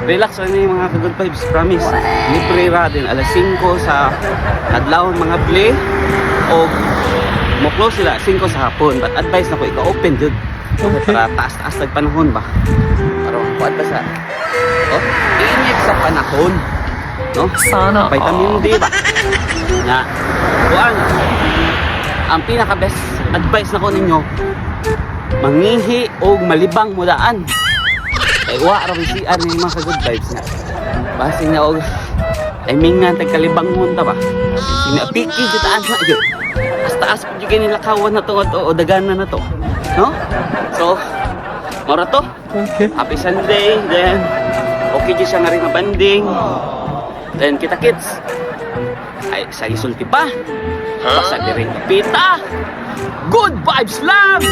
Relax lang ni, mga ka-good vibes, promise. Libre ra din, alas 5 sa adlaw mga play o mo close sila 5 sa hapon, but advice na ko ika-open jud. Okay. Para taas-taas tag panahon ba? Para kuan ba sa, oh, init sa panahon. No? Sana Vitamin all. D ba? Na kuan, ang pinaka best advice na ko ninyo, mangihi og malibang mulaan. Kay wa ra may CR ni, mga ka-good vibes, na basin na og ay mingan tag kalibangon ta ba. Sina piki jud taan na jud. As taas pud jud kay nilakawan na to o daganan na to. No? So, mora to. Okay. Happy Sunday. Then, okay jud siya nga rin nga banding. Then, kita kits. Ay, sa isulti pa. Basta di rin pita. Good vibes lang!